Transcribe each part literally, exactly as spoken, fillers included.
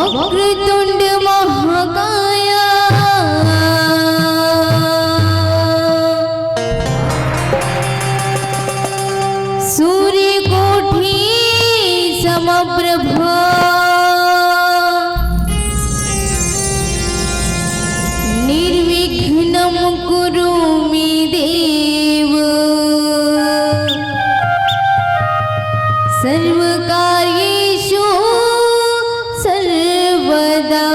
वक्रतुंड महाकाय सूर्यकोटि समप्रभ निर्विघ्नं कुरु मे देव सर्वकार्येषु सर्वदा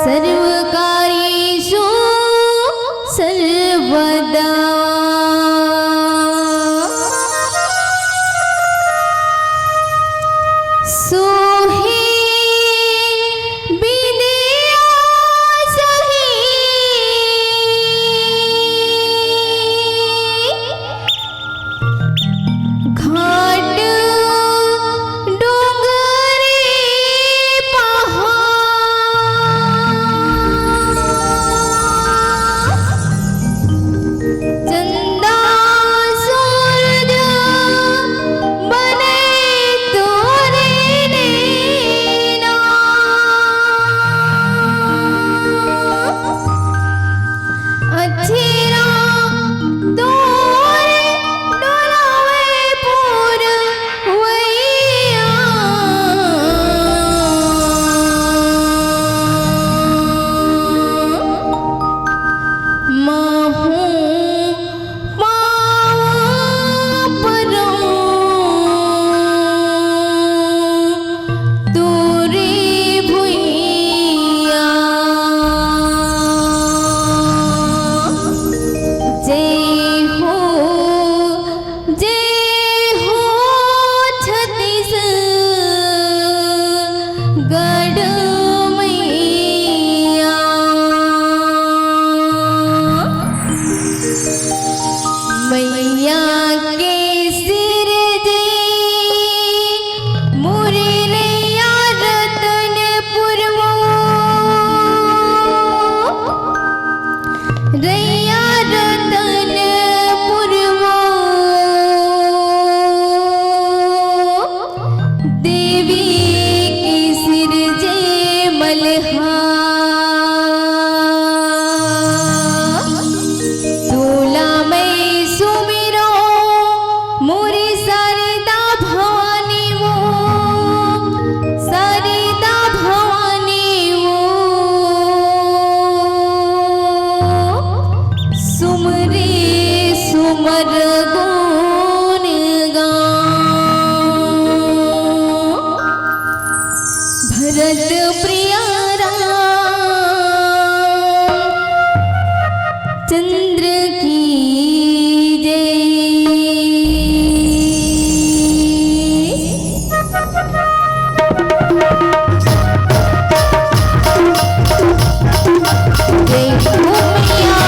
सर्वकार्येषु सर्वदा। सोहे बिंदिया सही घाट डोंगरे पहाड़ चंदा सूरज बने तोरे नैना। अछेरा तोरे डोलावे पुरवैया। महूँ पाँव परौं तोरे भुइयाँ। जय हो, जय हो छत्तीसगढ़ मैया। मैया के सिरजे मोरे रैया रतनपुर वो, रैया रतनपुर वो। देवी के सिरजे मलहा। तोला मैं सुमिरो मोरी सरदा भवानी वो, सरदा भवानी वो। सुमरे सुमर गुण गान। भरत प्रिया राम चंद्र की जय। जय हो मैया।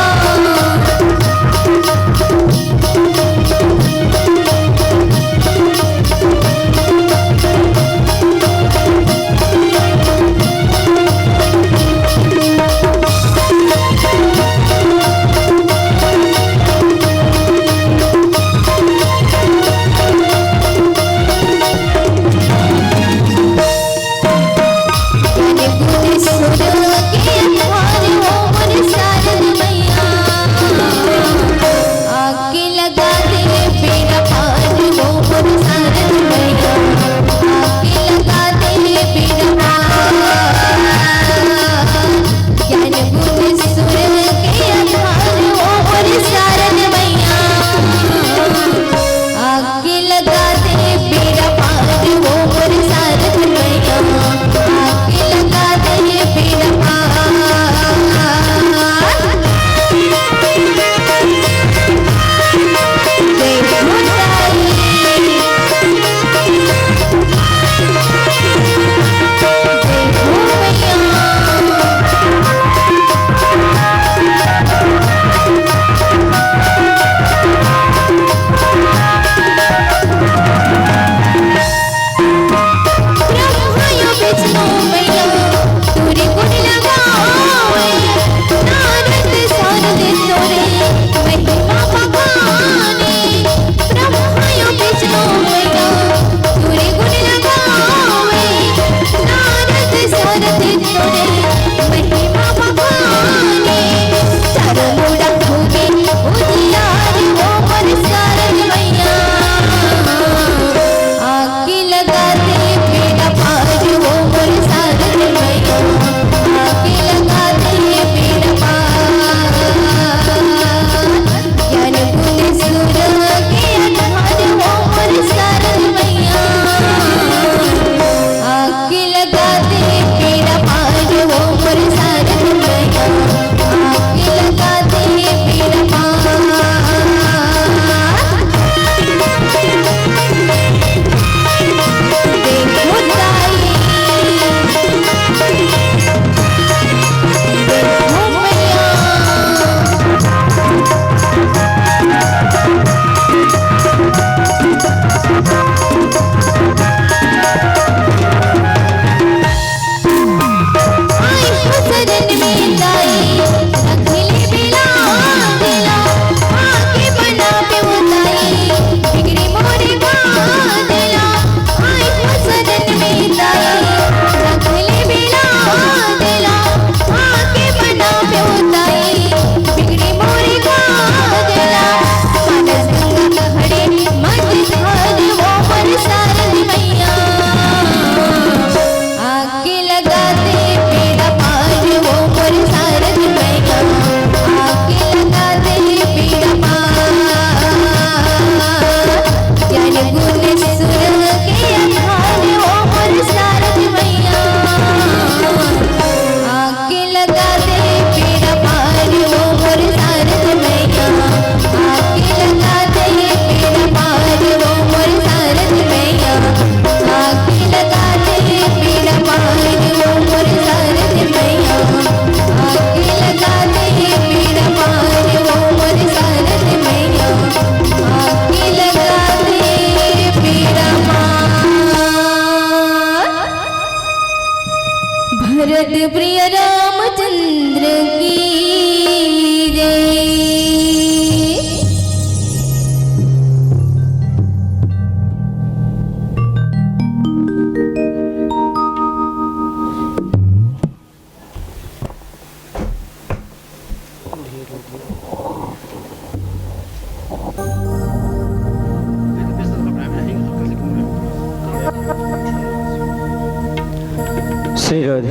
श्री राधे।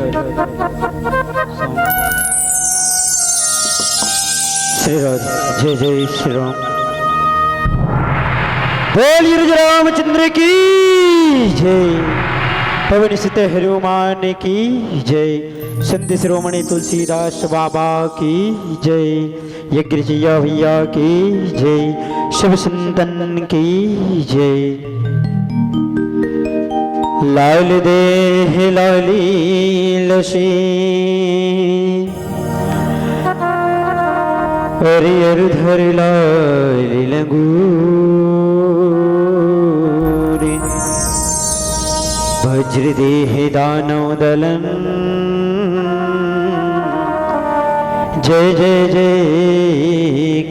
श्री राधे। जय जय श्री राम। बोलिए राजा रामचंद्र की जय। पवन सुत हनुमान की जय। संत शिरोमणि तुलसीदास बाबा की जय। यज्ञ रचैया भैया की जय। शिव संतन की जय। लाल देह लाली लसी, अरि अरु धर लाल लंगूरी। वज्र देह दानव दलन, जय जय जय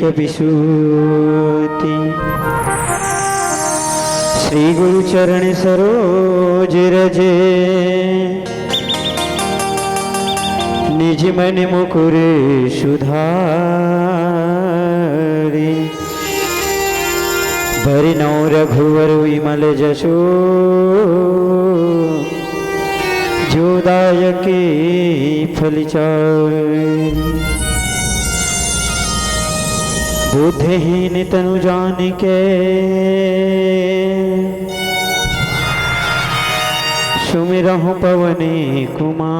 कपिसूती। श्री गुरु चरण सरोज रज, निज मन मुकुर सुधारी। बरनउँ रघुवर विमल जसु, जो दायक फल चारि। बुद्धिहीन तनु जानिके, सुमिरहु पवन कुमारी।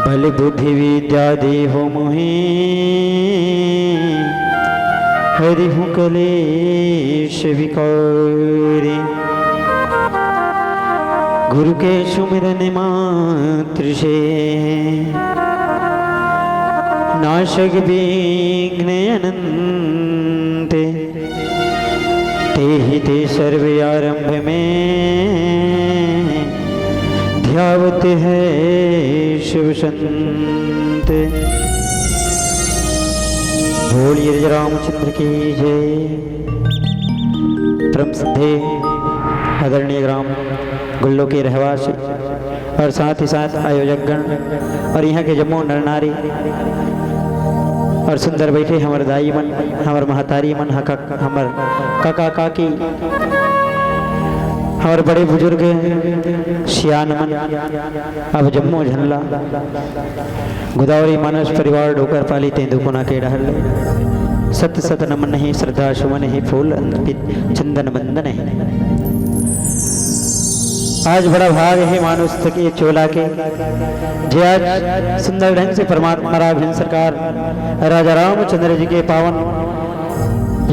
बल बुद्धि विद्या देहु मोहि, हरिहु कलेश विकारी। गुरु के सुमिरन मात्र से, नासग विघ्न अनंत। तेहि ते सर्व आरंभ में, ध्यावत है शिव संत। बोलिए राजा रामचंद्र की जय। परम श्रद्धेय आदरणीय ग्राम गुल्लो के रहवासी और साथ ही साथ आयोजक गण और यहाँ के जम्मो नर नारी और सुंदर बैठे हमर दाई मन, हमर महतारी मन, हमर काका काकी, हमर बड़े बुजुर्ग सियान मन, अब जम्मो झन ला गोदावरी मानस परिवार डोकर पाली तेंदूपना के डहर ले सत सत नमन हे, श्रद्धा सुमन हे, फूल अर्पित चंदन बंदन हे। आज बड़ा भाग हे मानुष के चोला के, जे आज सुंदर ढंग से परमात्मा राघवेंद्र सरकार राजा रामचंद्र जी के पावन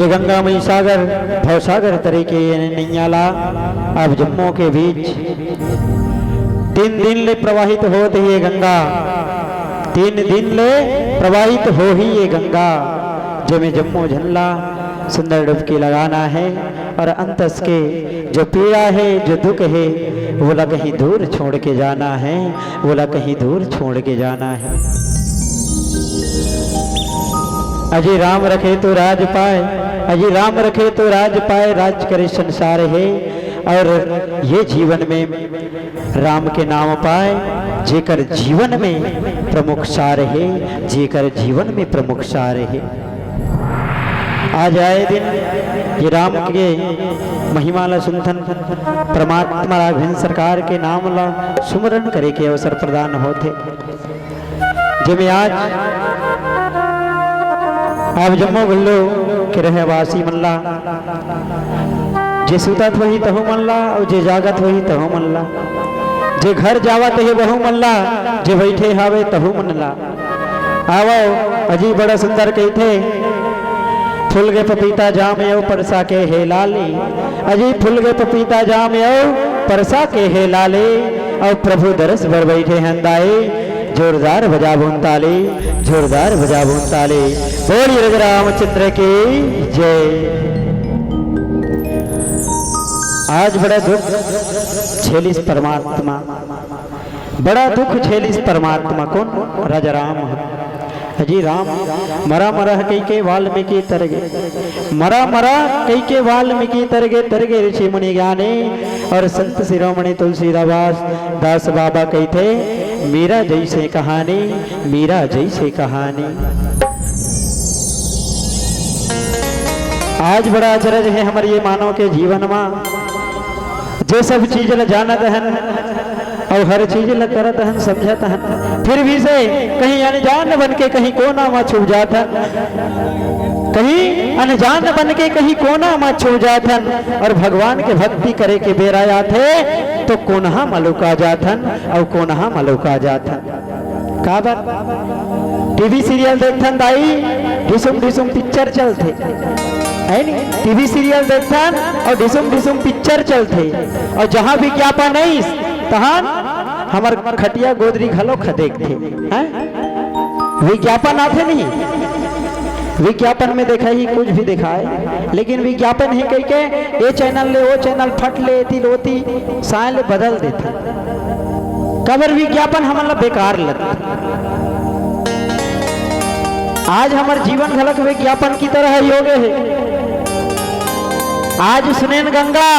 ये गंगा मई सागर भवसागर तरे के ये नैया ला आप जम्मो के बीच तीन दिन ले प्रवाहित होत हे ये गंगा, तीन दिन ले प्रवाहित होही ये गंगा, जेमे जम्मो झन ला सुंदर डुबकी लगाना हे और अंतस के जो पीड़ा हे, जो दुख हे, वोला कहीं दूर छोड़ के जाना हे, वोला कहीं दूर छोड़ के जाना हे। अजी राम रखे तो राज पाए, अजी राम रखे तो राज पाए, राज करे संसार हे। और ये जीवन में राम के नाम पाए, जेकर जीवन में प्रमुख सार हे, जेकर जीवन में प्रमुख सार हे। आज आए दिन ये राम के महिमा ला सुनथन, परमात्मा राघवेंद्र सरकार के नाम ला सुमरन करे के अवसर प्रदान होथे। जेमे आज आप जम्मो गुल्लो के रहवासी मन ला, जे सुतत होही तहू मन ला, अउ जे जागत होही तहू मन ला, जे घर जावत हे वहू मन ला, जे बैठे हावे तहू मन ला। आवव, अजी बड़ा सुंदर कहिथे, फूल गे पपीता जाम अउ परसा के हे लाली। अजी फूल गे पपीता जाम अउ परसा के हे लाली। अउ प्रभु दरस बर बैठे हन दाई, जोरदार बजाबुन ताली, जोरदार बजाबुन ताली। बोलिए राजा रामचंद्र की जय। आज बड़ा दुख झेलिस परमात्मा, बड़ा दुख झेलिस परमात्मा। कोन? राजा राम ह। अजी राम मरा मरा कहिके वाल्मीकि तर गे, मरा मरा कहिके वाल्मीकि तर गे, तर गे ऋषि मुनि ज्ञानी। और संत शिरोमणि तुलसीदास दास बाबा कहिथे, मीरा जैसे कहानी, मीरा जैसे कहानी। आज बड़ा अचरज हे हमर ये मानव के जीवन मा, ये सब चीज ल जानत हन अउ हर चीज ल करत हन, समझत हन, फिर भी से कहीं अनजान बन के कहीं कोना म छुप जात हन, कहीं अनजान बन के कहीं कोना म छुप जात हन। अउ भगवान के भक्ति करे के बेरा आथे तो कोनहा म लुका जात हन अउ कोनहा म लुका जात हन। काबर? टीवी सीरियल देखथन दाई, ढिसुम ढिसुम पिक्चर चलथे, है नी? टीवी सीरियल देखथन अउ ढिसुम ढिसुम पिक्चर चलथे, अउ जहाँ विज्ञापन आइस, तहाँ हमर खटिया गोदरी घलो खदेकथे, हैं? विज्ञापन आथे नहीं, विज्ञापन में देखा ही कुछ भी दिखाए, लेकिन विज्ञापन हे कहिके ये चैनल ले वो चैनल फट ले, एती ले ओती, साय ले बदल देथे। काबर? विज्ञापन हमन ला बेकार लगथे। आज हमर जीवन घलक विज्ञापन की तरह हो गे हे। आज सुनेन गंगा,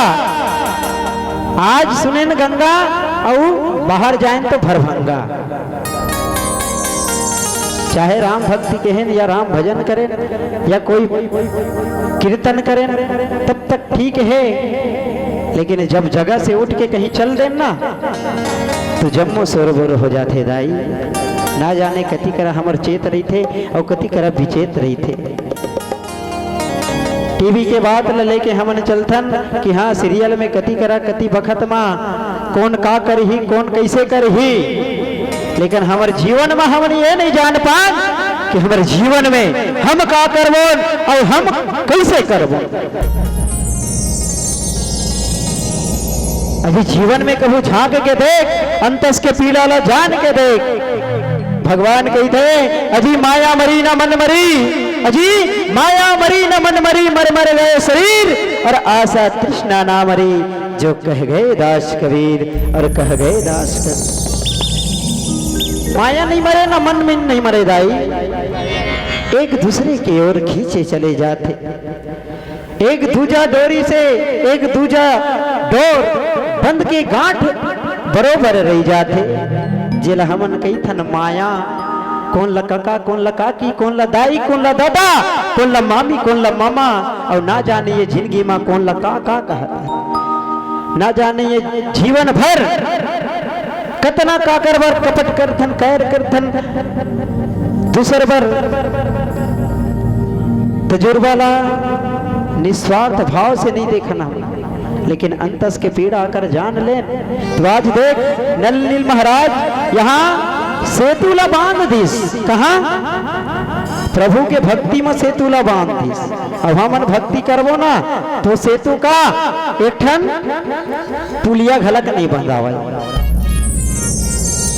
आज सुनेन गंगा, अउ बाहर जाएन तो भरभंगा। चाहे राम भक्ति कहेन या राम भजन करेन या कोई कीर्तन करेन, तब तक ठीक हे, लेकिन जब जगह से उठ के कहीं चल देन ना, तो जम्मो सोरबोर हो जाथे दाई। ना जाने कति करा हमर चेत रहिथे अउ कति करा विचेत रहिथे। टीवी के बात ल लेके हमन चलथन कि हाँ, सीरियल में कति करा कति बखत मा कोन का करही, कोन कइसे करही, लेकिन हमर जीवन मा हमन ये नहीं जान पान कि हमर जीवन में हम का करबोन अउ हम कइसे करबोन। अभी जीवन में कभू झांक के देख, अंतस के पीड़ा ला जान के देख। भगवान कहिथे, अजी माया मरी न मन मरी, अजी माया मरी न मन मरी, मर मर गए शरीर, अउ आशा तृष्णा ना मरी, जो कह गए दास कबीर, अउ कह गए दास कबीर। माया नहीं मरे ना मन में नहीं मरे दाई, एक दूसरे के ओर खींचे चले जाथे। एक दूजा डोरी से, एक दूजा डोर बंध के गांठ बरोबर रहि जाथे, जेला हमन कहिथन माया। कोन ल कका, कोन ल काकी, कोन ल दाई, कोन ल दादा, कोन ल मामी, कोन ल मामा, अउ ना जाने ये जिंदगी मा कोन ल का का कहत हे। ना जाने ये जीवन भर कतना काकर बर कपट करथन, कैर करथन, दूसर बर तजुर्बा ला निस्वार्थ भाव से नहीं देखना, लेकिन अंतस के पीड़ा अगर जान लेन, तो आज देख, नल नील महाराज यहाँ सेतु ला बांध दिस। कहाँ? प्रभु के भक्ति में सेतु ला बांध दिस। अब हमन भक्ति करबो ना, तो सेतु का एक ठन पुलिया घलक नहीं बंधावय।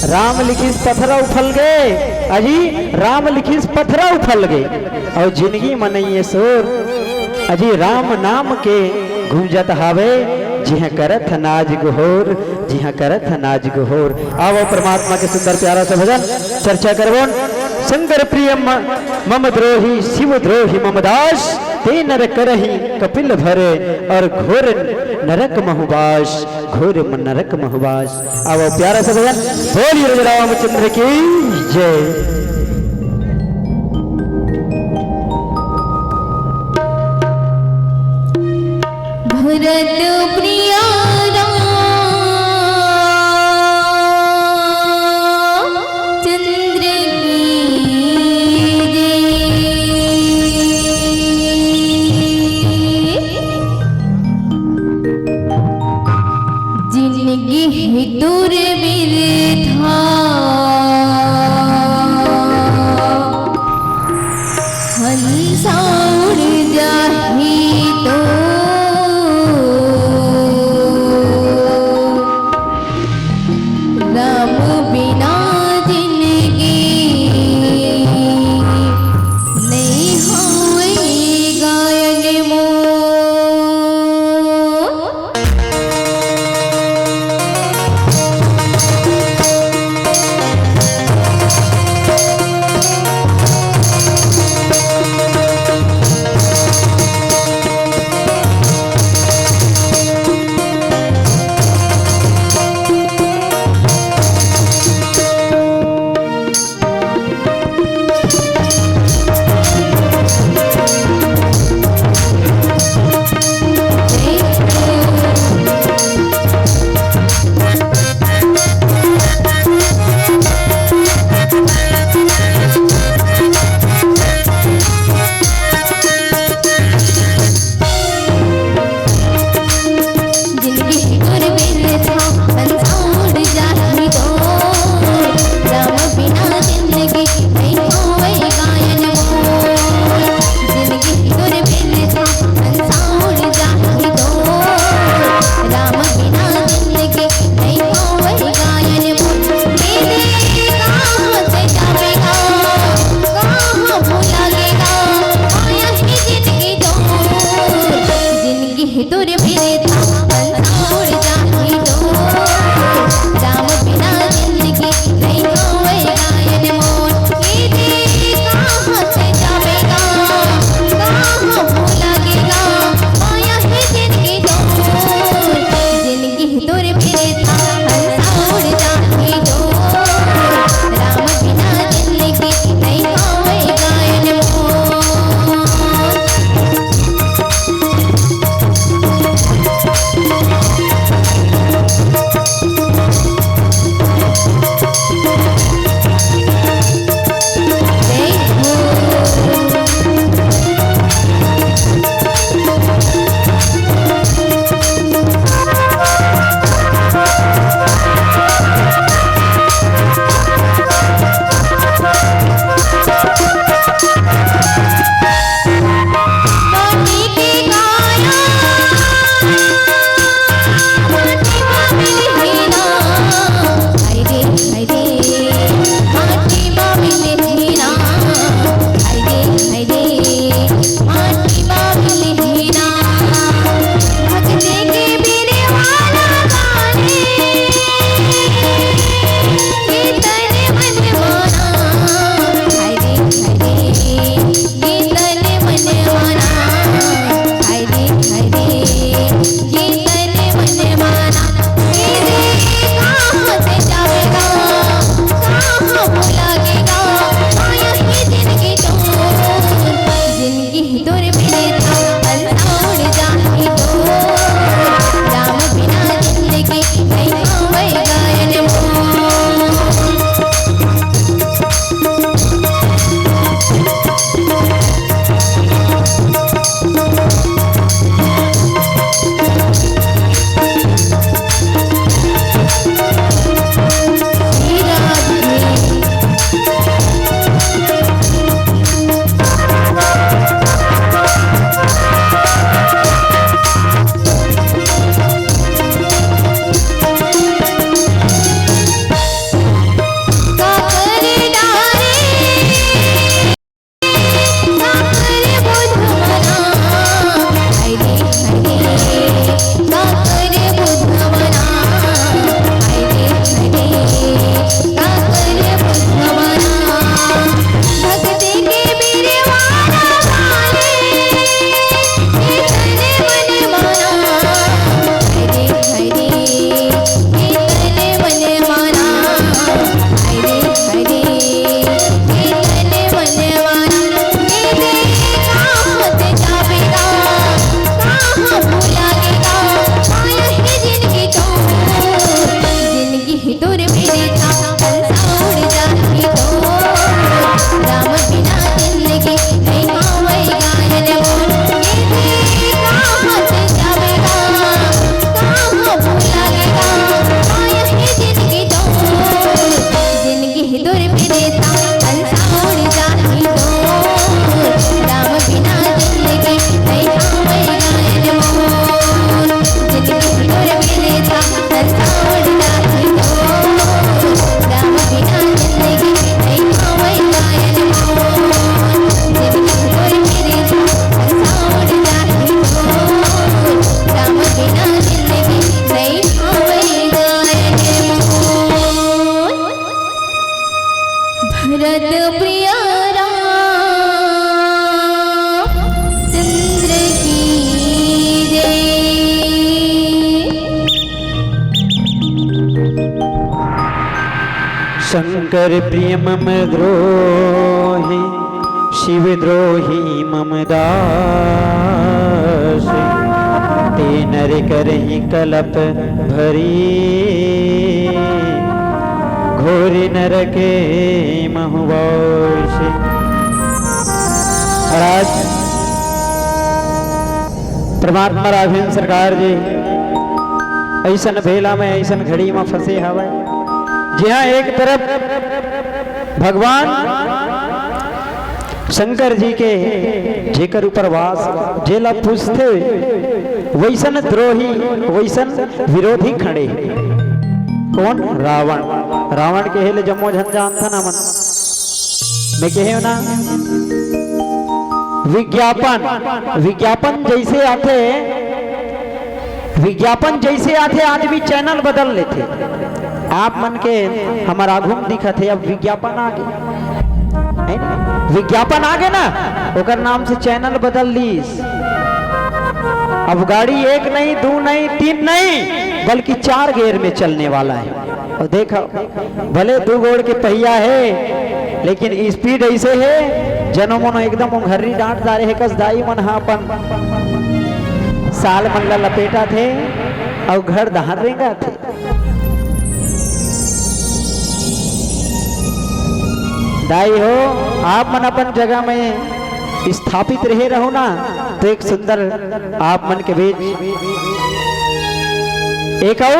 राम लिखिस पथरा उफल गे, अजी राम लिखिस पथरा उफल गे, अउ जिंदगी म नइये सोर, अजी राम नाम के गूंजत हावे, जिहां करत नाज गोहोर, जिहां करत नाज गोहोर। आवो परमात्मा के सुंदर प्यारा सा भजन चर्चा करबोन। शंकर प्रिय म-, मम द्रोही, शिव द्रोही मम दास, ते नर करही कपिल भरे, अउ घोर नरक महुबास, घोर नरक महुबास। आवो प्यारा सा भजन, बोलिए राम रामचंद्र की जय। भरत प्रिया रामचंद्र की जय। जिंदगी ही दूर बिरथा, हंसा उड़ जाही तो। राम बिना जिंदगी नहीं होई गायन मोर। शंकर प्रिय मम द्रोही, शिव द्रोही मम दास। ते नर करहि कलप भरी, घोर नरक महु वास। महाराज, परमात्मा राघवेंद्र सरकार जी अइसन बेला में, अइसन घड़ी में फंसे हवय, जिहां एक तरफ भगवान शंकर जी के जेकर ऊपर वास, जेला पूजथे, वइसन द्रोही, वइसन विरोधी खड़े हे। कोन? रावण। रावण के हे ले जम्मो झन जानथन हमन। मैं कहे ना, विज्ञापन, विज्ञापन जइसे आथे, विज्ञापन जइसे आथे, आदमी चैनल बदल लेथे। आप मन के हमर आघू म दिखत हे, अब विज्ञापन आ गे, है ना? विज्ञापन आ गे ना, ओकर नाम से चैनल बदल लीस। अब गाड़ी एक नहीं, दू नहीं, तीन नहीं, बल्कि चार गियर में चलने वाला है। अउ देखव, भले दू गोड़ के पहिया हे, लेकिन स्पीड अइसे हे, जनो मनो एकदम ओंघर्री डांट डारे हे कस दाई मन ह अपन साल मन ला लपेटत हे अउ घर डहर रेंगत हे। दाई हो, आप मन अपन जगह में स्थापित रहे रहो ना, तो एक सुंदर आप मन के बीच एक अउ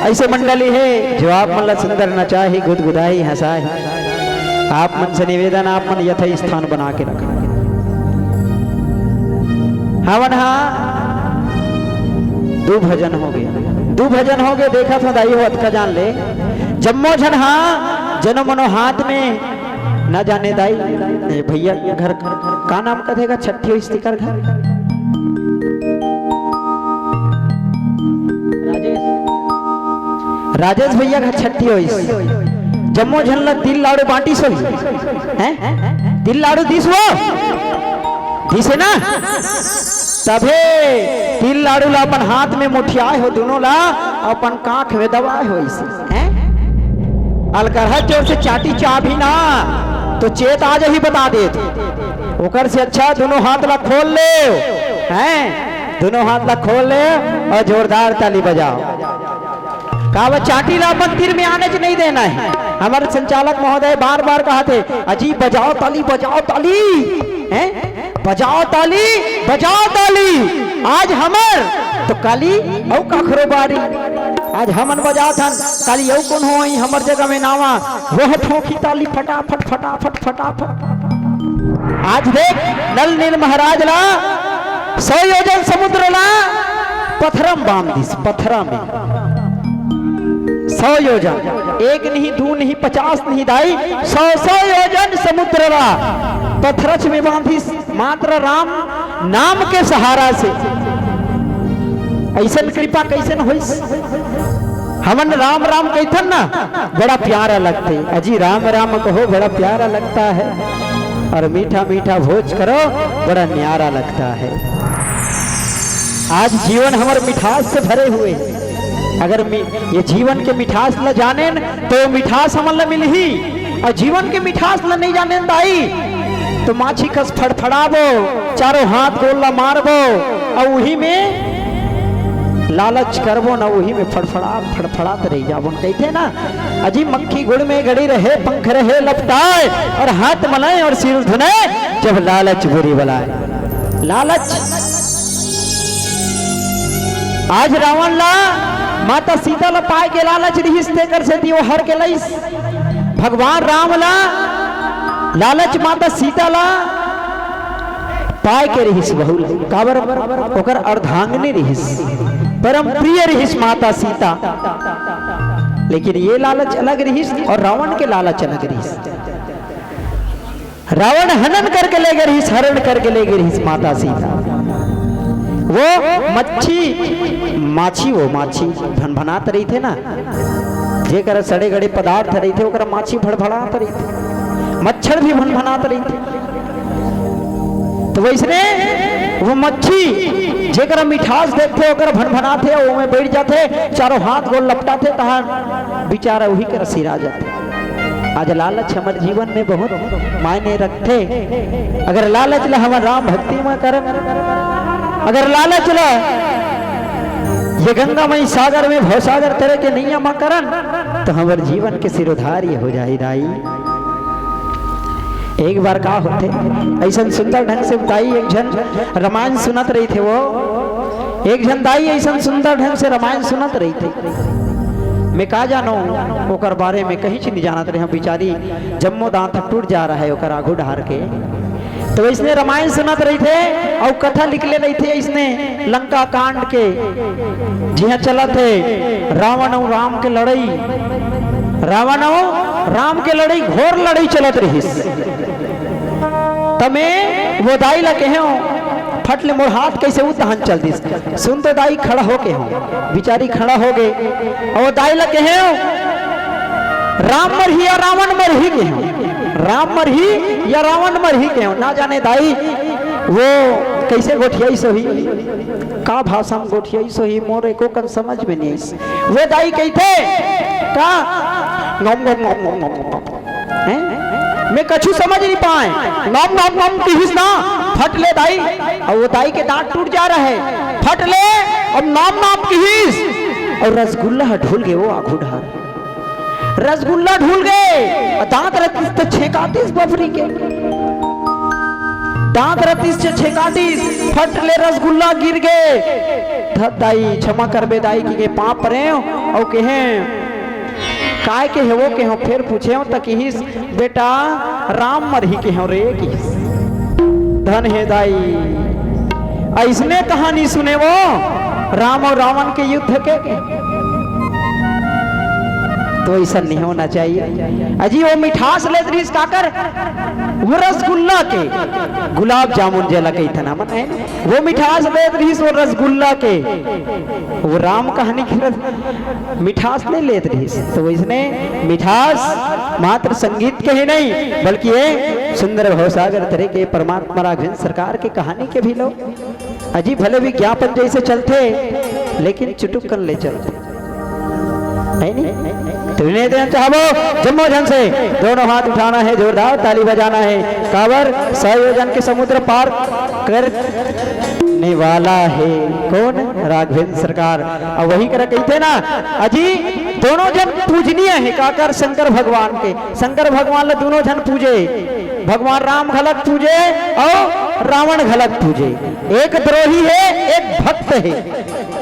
अइसे मंडली हे, जो आप मन ला सुंदर नचाही, गुदगुदाही, हंसाही। आप मन से निवेदन, आप मन यथा स्थान बना के रखव। हमन हा दू भजन हो गे, दू भजन हो गे, देखत हो दाई हो, अतका जान ले, जम्मो झन हा जनो मनो हाथ में ना जाने दाई, ए भैया घर का नाम कथे गा, छट्ठी होइस तेकर घर? राजेश। राजेश भैया घर छट्ठी होइस। जम्मो झन ला तिल लाडू बांटिस होही। हैं? तिल लाडू दिस वो? दिस हे ना? तभे तिल लाडू ला अपन हाथ में मुठियाए हो, दुनों ला अपन कांख में दबाए हो इसे। हैं? अलकरहा जोर से चाटी चाबही ना, तो चेत आ जाही, बता देत। ओकर से अच्छा दुनों हाथ ला खोल ले, हैं? दुनों हाथ ला खोल ले अउ जोरदार ताली बजाव। काबर चाटी ला अपन तीर में आनेच नहीं देना हे। हमर संचालक महोदय बार-बार कहत हे, "अजी बजाव ताली, बजाव ताली।" हैं? बजाव ताली, बजाव ताली। आज हमर तो काली अउ काखरो बारी। आज हमन बजात हन, काली अउ कोनो होही हमर जगह में नावा, वो ठोंकी ताली फटाफट, फटाफट, फटाफट। आज देख, नल नील महाराज ला सौ योजन समुद्र ला पथरा म बांध दिस, पथरा में। सौ योजन, एक नहीं, दू नहीं, पचास नहीं दाई, सौ सौ योजन समुद्र ला पथरच में बांधिस, मात्र राम नाम के सहारा से। अइसन कृपा कइसन होइस? हमन राम राम कहिथन ना, बड़ा प्यारा लगथे। अजी राम राम कहो, बड़ा प्यारा लगता है, और मीठा मीठा भोज करो, बड़ा न्यारा लगता है। आज जीवन हमर मिठास से भरे हुए हे। अगर मि-, ये जीवन के मिठास ल जानेन, तो मिठास हमन ल मिलही। अउ जीवन के मिठास ल नइ जानेन दाई, तो माछी कस फड़फड़ाबो, चारों हाथ गोड़ ल मारबो, अउ उही में लालच करबो न, उही में फड़फड़ा, फड़फड़ात रहि जाबो न। कहिथे ना, अजी मक्खी गुड़ में गड़ी रहे, पंख रहे लपटाए, और हाथ मलाए और सिर धुनाए, जब लालच बुरी बलाए। लालच। आज रावण ला माता सीता ला पाए के लालच रिहिस, तेकर सेती वो हर के लइस। भगवान राम ला लालच माता सीता ला पाए के रिहिस, बहू ला। काबर? ओकर अर्धांगिनी रिहिस, परम प्रिय रिहिस माता सीता। लेकिन ये लालच अलग रिहिस और रावण के लालच अलग रिहिस। रावण हनन करके ले गे रिहिस, हरण करके ले गे रिहिस माता सीता। वो मच्छी, माछी, वो माछी भनभनात रहिथे ना, जेकर सड़े गड़े पदार्थ रहिथे, ओकर माछी भड़भड़ात रहिथे, मच्छर भी भनभनात रहिथे। तो वइसने वो मच्छी जेकर मिठास देखथे, ओकर भनभनाथे, ओमे बइठ जाथे, चारों हाथ गोड़ लपटाथे, तहां बेचारा उही कर सिरा जाथे। आज लालच हमर जीवन में बहुत मायने रखथे। अगर लालच ला हमर राम भक्ति म करन, अगर लालच ला ये गंगामय सागर में, भवसागर तरे के नैया म करन, त हमर जीवन के सिरोधार्य हो जाही दाई। एक बार का होथे, अइसन सुंदर ढंग से दाई एक झन रामायण सुनत रहिथे। वो एक झन दाई अइसन सुंदर ढंग से रामायण सुनत रहिथे। मैं का जानों ओकर बारे में, कहींच नहीं जानत रहेंव। बिचारी जम्मो दांत टूट जा रहा है ओकर आघू डहार के। त वइसने रामायण सुनत रहिथे अउ कथा लिख ले रहिथे अइसने लंका कांड के, जिहां चलत हे रावण अउ राम के लड़ई। रावण अउ राम के लड़ई, घोर लड़ई चलत रहिस। त मैं वो दाई ला कहेंव, फट ले मोर हाथ कइसे उतहन चल दिस। सुन तो दाई, खड़ा हो केहेंव। बिचारी खड़ा हो गे अउ वो दाई ला कहेंव, राम मरही या रावण मरही केहेंव, राम मरही या रावण मरही केहेंव। ना जाने दाई वो कइसे गोठियाइस होही, का भाषा म गोठियाइस होही, मोर एको कन समझ में नइ आइस। वो दाई कहिथे का, नम नम नम नम नम नम। हैं? मैं कछु समझ नहीं पाए। नम नम नम किहिस ना, फट ले दाई, अउ वो दाई के दांत टूट जा रहा है। फट ले, अब नम नम किहिस, अउ रसगुल्ला ह ढुल गे वो आघू डहार। रसगुल्ला ढुल गे, अउ दांत रतिस त छेंकातिस बफरी के। दांत रतिस त छेंकातिस, फट ले रसगुल्ला गिर गे। धत दाई, क्षमा करबे दाई, कहिके पांव परेंव अउ कहेंव, काय केहे वो केहेंव, फेर पूछेंव त किहिस, बेटा, राम मरही केहेंव रे किहिस। धन हे दाई, अइसने कहानी सुने वो राम अउ रावण के युद्ध के। तो अइसन नहीं होना चाहिए। अजी वो मिठास लेत रहिस काकर, वो रसगुल्ला के, गुलाब जामुन जेला कहिथन हमन, हे ना? वो मिठास लेत रहिस वो रसगुल्ला के, वो राम कहानी के रस-, मिठास नहीं लेत रहिस। तो वइसने मिठास मात्र संगीत के ही नहीं, बल्कि ये सुंदर भवसागर तरे के परमात्मा राघवेंद्र सरकार के कहानी के भी लो। अजी भले विज्ञापन जइसे चलथे, लेकिन चुटुक कन ले चलथे, हे नहीं? तो विनय देना चाहबो, जम्मो झन से दोनों हाथ उठाना है, जोरदार ताली बजाना है। काबर सौ योजन के समुद्र पार करने वाला है कौन? राघवेंद्र सरकार। अउ वही करा कहिथे ना, अजी दोनों झन पूजनीय हे काकर, शंकर भगवान के। शंकर भगवान ला दोनों झन पूजे, भगवान राम घलक पूजे अउ रावण घलक पूजे। एक द्रोही हे, एक भक्त हे।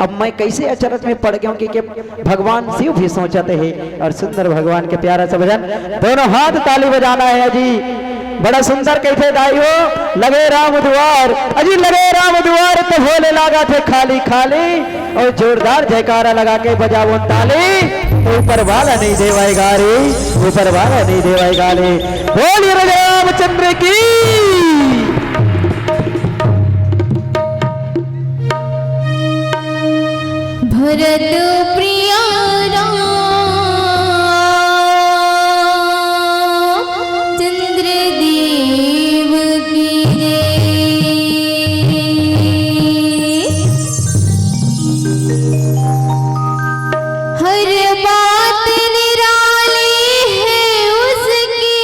अब मैं कइसे अचरज में पड़ गेंव कि, कि भगवान शिव भी सोचत हे अउ सुंदर भगवान के प्यारा सा भजन, दोनों हाथ ताली बजाना है जी। बड़ा सुंदर कहिथे दाई हो, लगे राम दुआर, अजी लगे राम दुआर त भोले लागथे खाली खाली। अउ जोरदार जयकारा लगा के बजावोन ताली, त ऊपर वाला नहीं देवय गा रे, ऊपर वाला नहीं देवय गा रे। बोलिए राजा रामचंद्र की। भरत प्रिया रामचंद्र देव की जय। हर बात निराली है उसकी,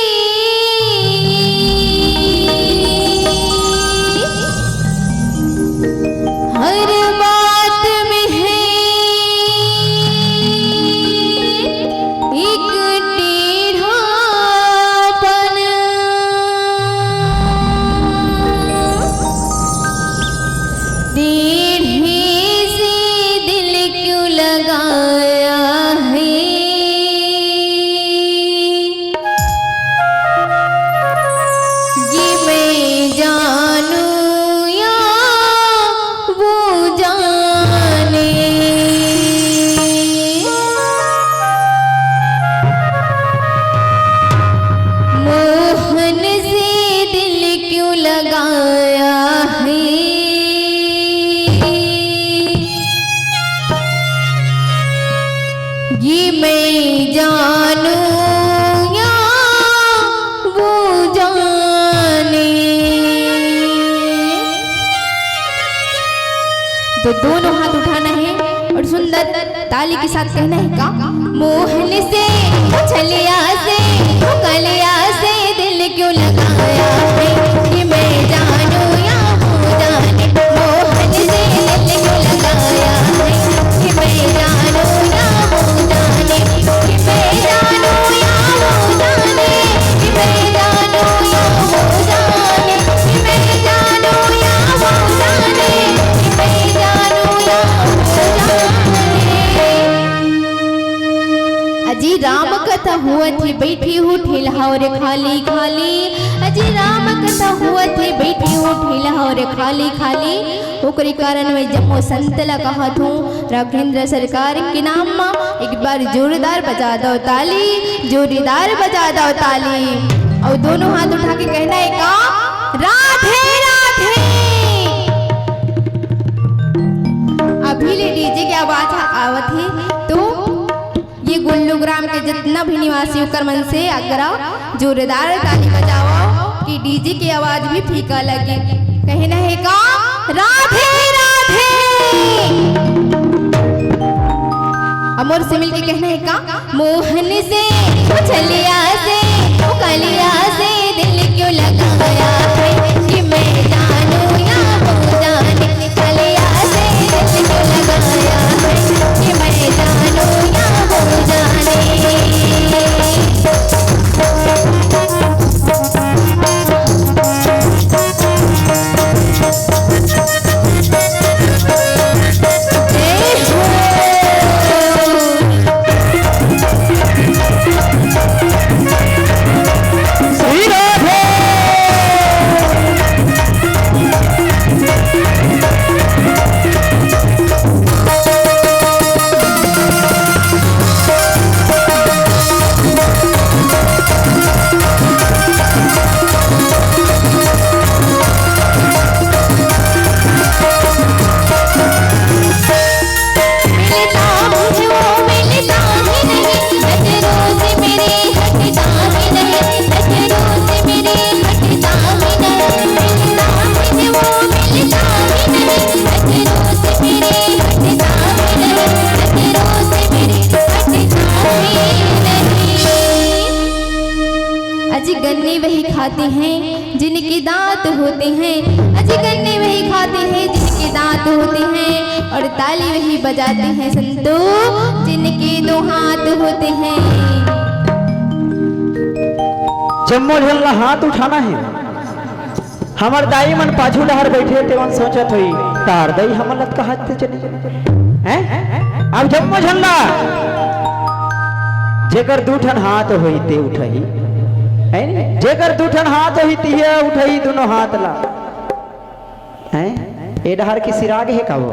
हर बात में है एक टेढ़ापन। टेढ़े से दिल क्यों लगाया है? ये मैं जानूं या वो जाने, मोहन से दिल क्यों लगाया है? ये मैं जानूं या वो जाने। तो दोनों हाथ उठाना है और सुंदर ताली के साथ कहना है का? मोहन से, ओ छलिया से, ओ कलिया से दिल क्यों लगाया है कि मैं जानू या वो जाने। मोहन से दिल क्यों लगाया है कि मैं जानू या वो जाने, कि मैं जानू या वो जाने, कि मैं जानू या वो जाने, कि मैं जानू या वो जाने, कि मैं जानू या वो जाने। अजी राम कथा हुवत हे, बइठे हो ठेलहा रे खाली खाली। अजी राम कथा हुवत हे, बइठे हो ठेलहा रे खाली खाली। ओकरे कारण मैं जम्मो संत ला कहत हूँ, राघवेंद्र सरकार के नाम मा एक बार जोरदार बजा दव ताली, जोरदार बजा दव ताली। अउ दोनों हाथ उठा के कहना हे का, राधे राधे। अभी ले डीजे के आवाज आवत हे, तो ये गुल्लूग्राम के जितना भी निवासी, ओकर मन से आग्रह, जोरदार ताली बजावव कि डीजे के आवाज भी फीका लगे। कहना हे का, राधे राधे। अउ मोर से मिलके कहना हे का, मोहन से, ओ छलिया से, ओ कलिया से दिल क्यों लगाया है कि मैं जानू या वो जाने। कलिया से दिल क्यों लगाया है कि मैं जानू या वो जाने। जय हो। श्री राधे। मिलता मुझे वो मिलता ही नहीं, नजरों से मेरे हटता ही नहीं, नजरों से मेरे हटता ही नहीं। मिलता मुझे वो मिलता ही नहीं, नजरों से मेरे हटता ही नहीं, नजरों से मेरे हटता ही नहीं। अजी गन्ने वही खाते हैं जिनके दांत होते हैं, अजी गन्ने वही खाते हैं जिनके दांत होते हैं, और ताली वही बजाते हैं संतो, जिनके दो हाथ होते हैं। जम्मो झन ला हाथ उठाना हे। हमर दाई मन पाछू डहर बइठे, तेमन सोचत होही, "तार दाई हमन ला त कहत चले।" हैं? अब जम्मो झन ला, जेकर दू ठन हाथ होही, ते उठही, है नी? जेकर दू ठन हाथ होही, तिहे उठही दुनों हाथ ला। हैं? ए डहर के सिराग हे का वो?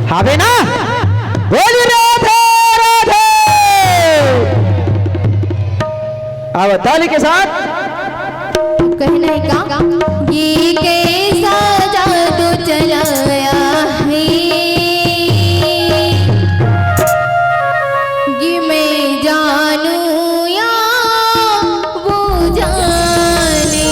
हावे ना? बोली राधे राधे। अब ताली के साथ। कहना हे का, ये कैसा जादू चलाया है कि मैं जानू या वो जाने।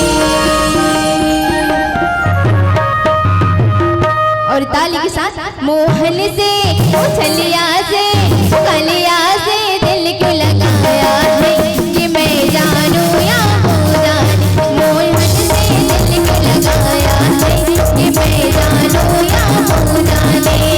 और ताली के साथ, मोहन से, ओ छलिया से, ओ कलिया से दिल क्यों लगाया है कि मैं जानू या वो जाने। मोहन से दिल क्यों लगाया है कि मैं जानू या वो जाने।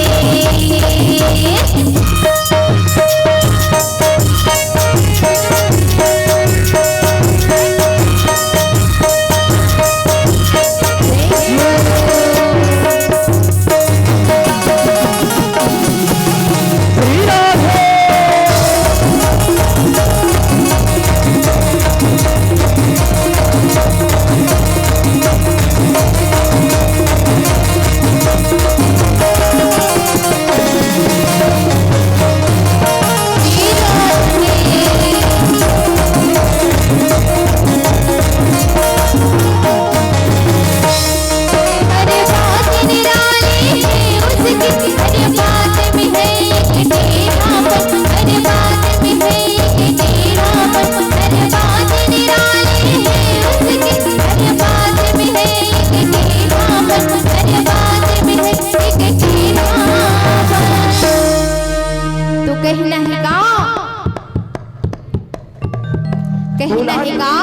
हे का?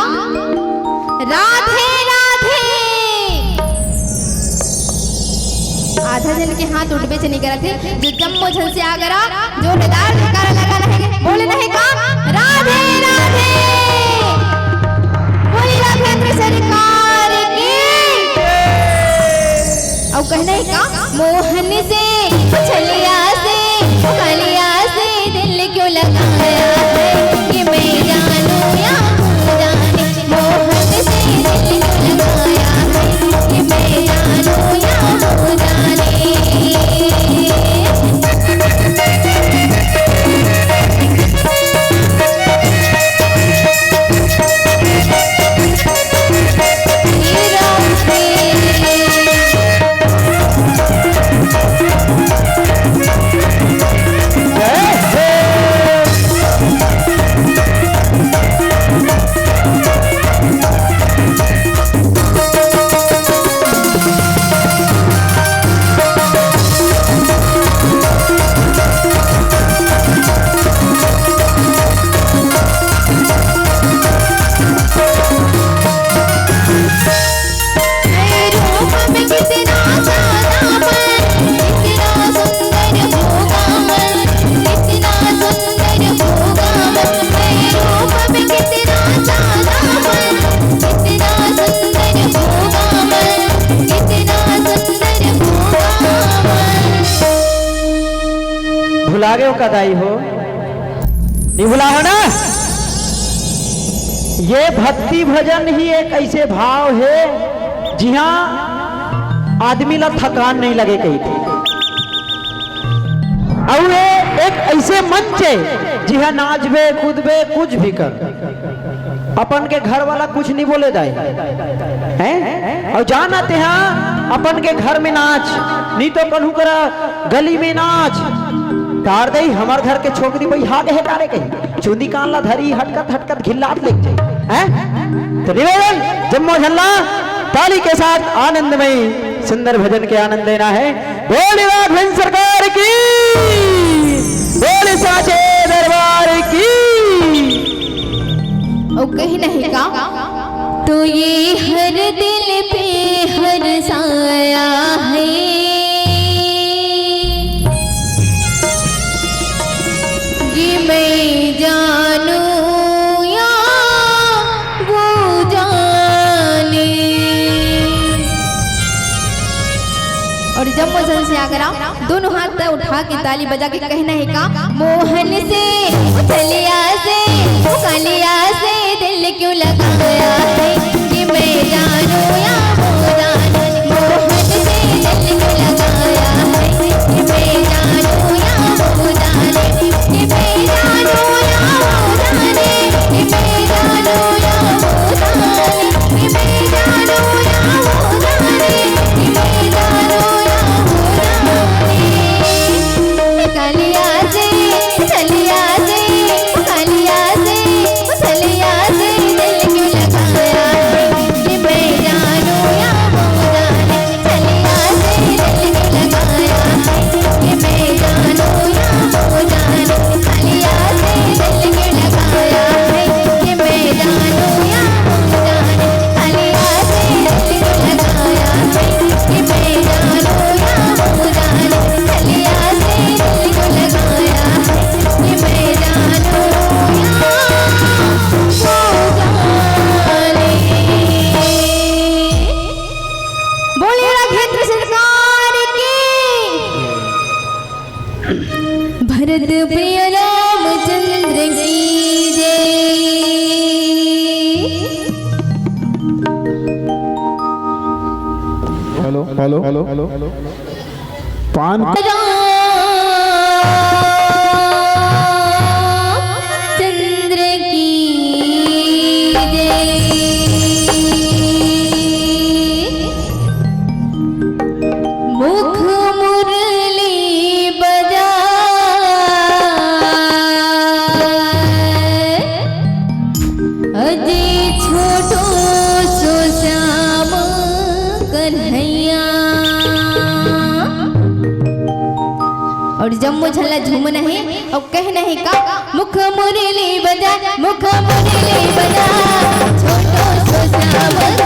राधे राधे। आधा झन के हाथ उठबे च नइ करत हे, जो जम्मो झन से आगरा जोरदार जयकारा लगाना हे, बोलना हे का? राधे राधे। बोली राघवेंद्र सरकार की। अउ कहना हे का? मोहन से, छलिया से, कलिया से दिल क्यों लगाया है? ये मैं जानू या वो जाने, मोहन से दिल क्यों लगाया है? ये मैं जानू या वो जाने। भुला गेव का दाई हो? नइ भुला हो ना? ये भक्ति भजन ही एक ऐसे भाव हे, जिहां आदमी ला थकान नइ लगे कहिथे। अउ ये एक ऐसे मंच हे, जिहां नाचबे, कूदबे, कुछ भी कर, अपन के घर वाला कुछ नइ बोले दाई, हैं? अउ जाना तेहा अपन के घर में नाच, नइ तो कहूं करा गली में नाच। तार दई, हमर घर के छोकरी बइहा गे हे का रे कही, चुंदी कान ला धरी, हटकत हटकत घिल्लात लेग जाई, हैं? तो निवेदन, जम्मो झन ला ताली के साथ आनंदमय सुंदर भजन के आनंद लेना हे। बोल राघवेंद्र सरकार की, बोल साचे दरबार की। अउ कहना हे का? तो ये हर दिल पे हर साया है, ये मैं जानू या वो जाने। अउ जम्मो झन से आगरा दोनों हाथ उठा के ताली बजा के कहना हे का? मोहन से, छलिया से, कलिया से दिल क्यों लगाया है? कि मैं जानू या वो जाने। मोहन से दिल क्यों लगाया है? कि मैं जानू या वो जाने। कि मैं जानू या वो जाने। कि मैं जानू या वो जाने। बोलिए राघवेंद्र सरकार की। भरत प्रिय रामचंद्र की जय। Hello, hello, hello, hello. पान रामचंद्र की जय। मुख मुरली बजा अजी छोटो सो श्याम कन्हैया। जम्मो झन ला झूमना हे अउ कहना हे का, मुख मुरली बजा, मुख मुरली बजा, छोटो सो श्याम